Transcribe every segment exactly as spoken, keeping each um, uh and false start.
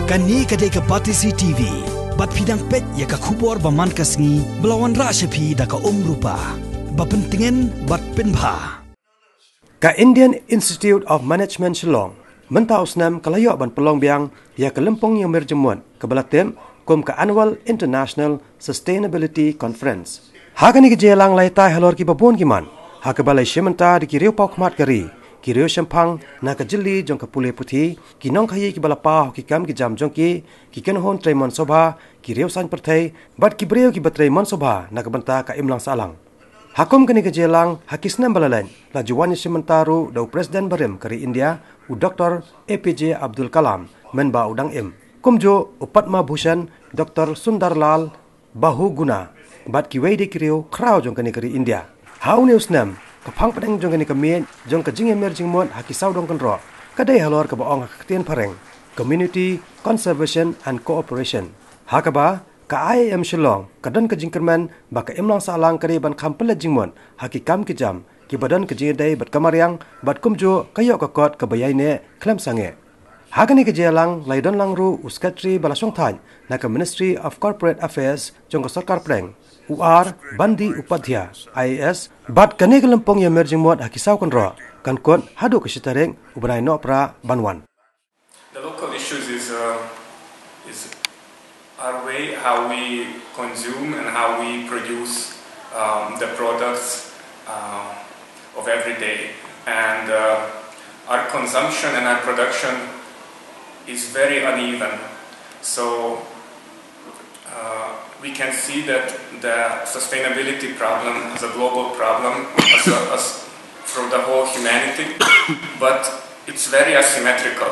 Kane ka dei ka Batesi T V. Bad phi dang peit ïa ka khubor ba man ka sngi ba la wanrah sha phi da ka Umrupa. Ba pyntngen bad pynbha. Ka Indian Institute of Management Shillong mynta u snem ka la ïoh ban pynlong biang ïa ka lympung ïa mir jingmut kaba la tip kum ka Annual International Sustainability Conference. Ha kane ka jingïalang la ïatai halor kiba bun ki mat, ha kaba la ïashim bynta da ki riew paw khmat ka ri, ki riew shemphang na ka jylli jong ka pule puthi, ki nongkhaïi kiba la paw ha ki kam ki jam jong ki, ki kynhun trei mon sngewbha, ki riew saiñ pyrthei, bad ki briew kiba trei mon sngewbha na ka bynta ka imlang sahlang. Ha kum kane ka jingïalang ha ki snem ba la leit, la ju wan ïashim bynta ruh da u President barim ka ri India, u Doktor A P J Abdul Kalam, mynba u dang im. Kumjuh u Padma Bhushan, Doktor Sundarlal Bahuguna, bad kiwei de ki riew khraw jong kane ka ri India. Ha une u snem, ka phang pdeng jong kane ka miej jong ka jingïamir jingmut ha ki sawdong kynroh ka dei halor kaba ong ha ka ktien phareng Community Conservation and Cooperation. Ha kaba ka I I M Shillong ka don ka jingkyrmen ba ka imlang sahlang ka dei ban kham pynleit jingmut ha ki kam ki jam kiba don ka jingïadei bad ka mariang bad kumjuh ka ïoh ka kot kaba ïaineh khlem sangeh. Ha kane ka jingïalang la ïadon lang ruh u Secretary ba la shongthait na ka Ministry of Corporate Affairs jong ka Sorkar Pdeng, u R Bandi Upadhyay, I A S, bad kane ka lympung ïamir jingmut ha ki saw kynroh kan kut haduh ka shi tarik u bnai Nohprah ban wan. The local issues is, uh, is our way how we consume and how we produce, um, the products, uh, of every day. And, uh, our consumption and our production is very uneven. So, uh, we can see that the sustainability problem is a global problem as a, as for the whole humanity, but it's very asymmetrical.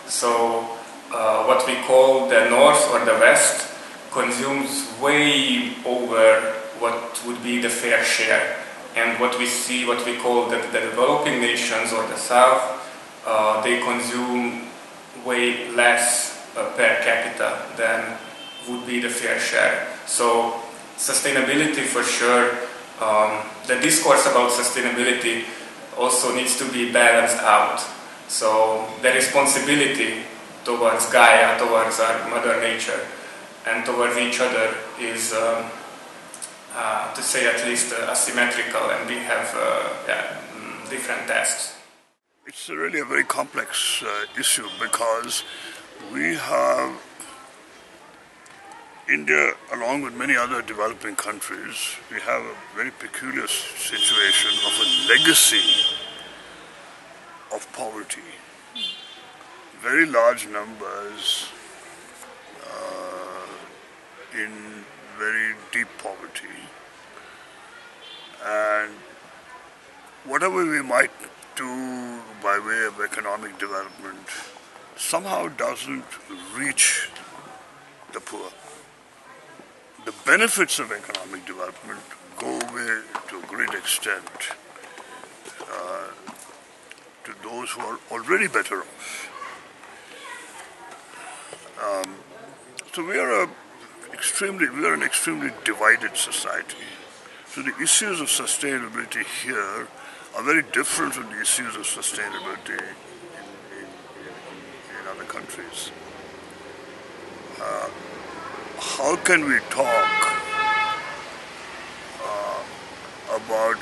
So, uh, what we call the North or the West consumes way over what would be the fair share. And what we see, what we call the, the developing nations or the South, uh, they consume way less, uh, per capita than would be the fair share. So sustainability, for sure, um, the discourse about sustainability also needs to be balanced out. So the responsibility towards Gaia, towards our mother nature, and towards each other is, um, uh, to say at least, uh, asymmetrical, and we have, uh, yeah, mm, different tasks. It's really a very complex, uh, issue because we have India, along with many other developing countries, we have a very peculiar s-, situation of a legacy of poverty. Very large numbers, uh, in very deep poverty. And whatever we might do by way of economic development somehow doesn't reach the poor. The benefits of economic development go away to a great extent, uh, to those who are already better off. Um, so we are a extremely, we are an extremely divided society. So the issues of sustainability here are very different from the issues of sustainability in, in, in, in other countries. Uh, how can we talk, uh, about,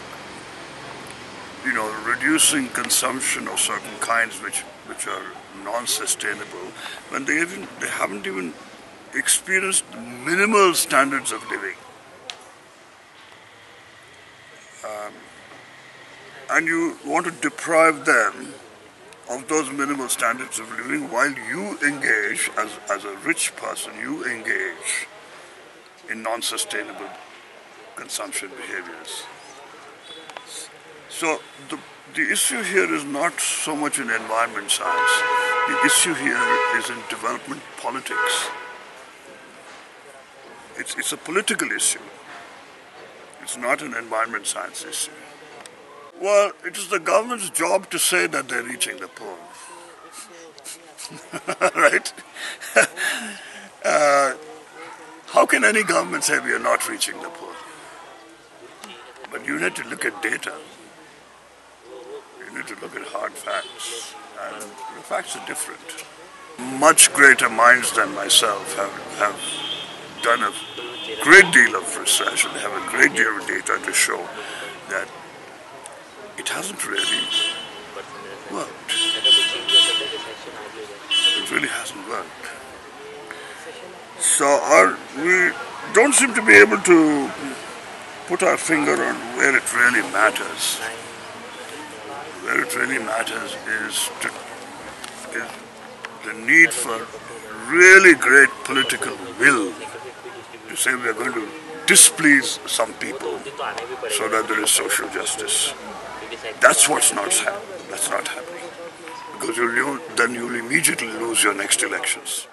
you know, reducing consumption of certain kinds which, which are non-sustainable when they even, they haven't even experienced minimal standards of living? Um, and you want to deprive them of those minimal standards of living while you engage, as, as a rich person, you engage in non-sustainable consumption behaviors. So the, the issue here is not so much in environment science. The issue here is in development politics. It's, it's a political issue. It's not an environment science issue. Well, it is the government's job to say that they're reaching the poor. Right? Uh, how can any government say we are not reaching the poor? But you need to look at data. You need to look at hard facts. And the facts are different. Much greater minds than myself have, have done a great deal of research and have a great deal of data to show that it hasn't really worked. It really hasn't worked. So our, we don't seem to be able to put our finger on where it really matters. Where it really matters is to, is the need for really great political will to say we are going to displease some people so that there is social justice. That's what's not hap- that's not happening, because you'll, then you'll immediately lose your next elections.